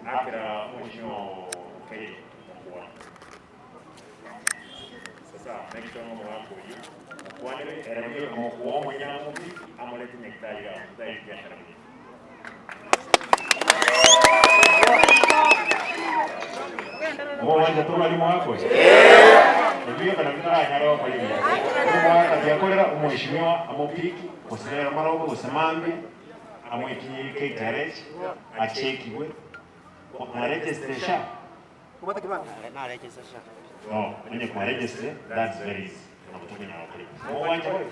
Akira mheshimiwa Keito okuona. Sasa make sure ng'omogaka oyio okwanire ere buya mokuo omonyamobi amorete nyagetari iga motari biashara buya. Omwancha torwari omogaka oyo? Ebiyo kana bitaranyare gokora ebiya. Omogaka tiakorera omweshimiwa amopiki gose rero marogo gose mambia amoekinyie KTRH achekigwe na register SHA? No, onye kwa register that's very easy nabo tokonyara gokora. Mogwancha boigo?